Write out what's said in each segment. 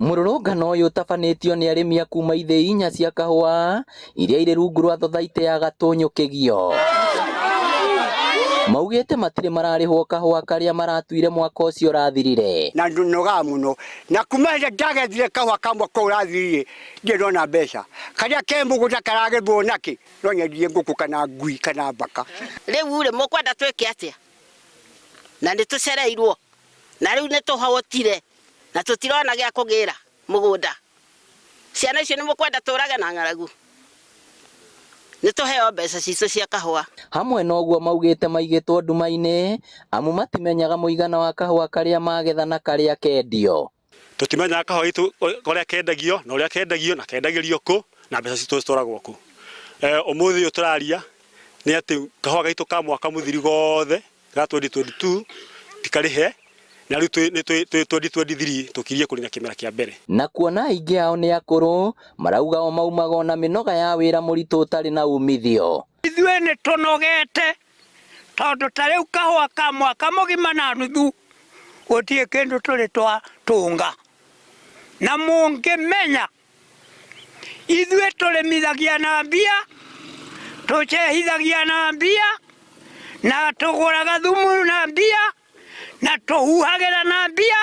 Mũrũrũngano ũyũ ũtabanĩtio nĩ arĩmi a kuma ithĩi inya cia kahũa iria irĩ rungu rwa thothaitĩ ya Gatũnyũ Kĩgio. Maugĩte matirĩ mararĩhwo kahũa karĩa maratuire mwaka ũcio ũrathirire. Na ndunogaga mũno na kuma hĩndĩ ndagethire kahũa ka mwaka ũyũ ũrathirire ndirĩ ndona mbeca. Karĩa ke mũgũnda karagethwo nakĩ? No nyendie ngũkũ kana ngui kana mbaka. Rĩu rĩ, mũkwenda twĩke atĩa? Na nĩ tũcereirwo, na rĩu nĩ tũhũtire, na tũtirona gĩa kũgĩra mũgũnda. Ciana icio nĩ mũkwenda tũrage na ng'aragu? Nĩ tũheo mbeca citũ cia kahũa. Hamwe na ũguo maugĩte maigĩtwo nduma-inĩ amu matimenyaga mũigana wa kahũa karĩa magetha na karĩa kendio. Tũtimenyaga kahũa gaitũ ũrĩa kendagio na ũrĩa kendagio na kendagĩrio kũ na mbeca citũ citwaragwo kũ. Ũmũthĩ ũyũ tũraria nĩ atĩ kahũa gaitũ ka mwaka mũthiru gothe ga 2022 tikarĩhe na rĩu nĩ twĩ 2023 tũkirie kũrina kĩmera kĩa mbere. Na kuona aingĩ ao nĩ akũrũ, marauga o maumaga ona mĩnoga ya wĩra mũritũ ũtarĩ na umithio. Ithuĩ nĩ tũnogete tondũ ta rĩu kahũa ka mwaka mũgima na nuthu gũtirĩ kĩndũ tũrĩ twatũnga. Na mũngĩmenya ithuĩ tũrĩmithagia na mbia, tũcehithagia na mbia, na tũgũraga thumu na mbia, na tũhuhagĩra na mbia,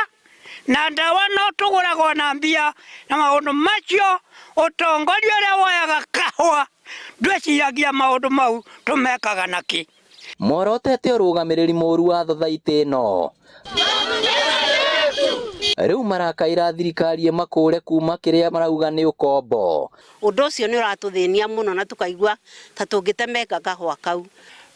na ndawa no tũgũraga o na mbia, na maũndũ macio ũtongoria ũrĩa woyaga kahũa ndwĩciragia maũndũ mau tũmekaga nakĩ. Morotete ũrũgamĩrĩri mũru wa thothaitĩ ĩno. Rĩu marakaĩra thirikari ĩmakũre kuma kĩrĩa marauga nĩ ũkombo. Ũndũ ũcio nĩ ũratũthĩnia mũno na tũkaigua ta tũngĩtemenga kahũa kau.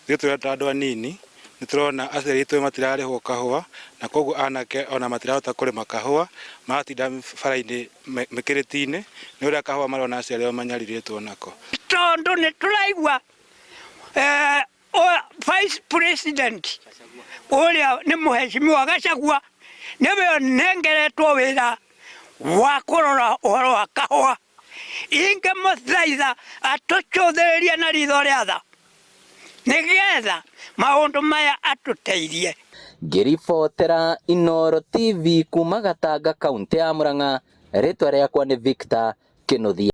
Ithuĩ tũrĩ ta andũ anini nĩ tũrona aciari aitũ matirarĩhwo kahũa na koguo anake ona matirahota kũrĩma kahũa, maratinda bara-inĩ mĩkĩrĩti-inĩ nĩ ũrĩa kahũa marona aciari ao manyarirĩtwo nako. Tondũ nĩ tũraigua Vice President ũrĩa nĩ mũheshimiwa Gachagua nĩwe ũnengeretwo wĩra wa kũrora ũhoro wa kahũa. Ingĩmũthaitha atũcũthĩrĩrie na ritho rĩa tha nĩgetha maũndũ maya atũteithie. Ngĩribotera Inooro TV kuma Gatanga, kaũntĩ ya Murang'a, rĩtwa rĩakwa nĩ Victor Kĩnuthia.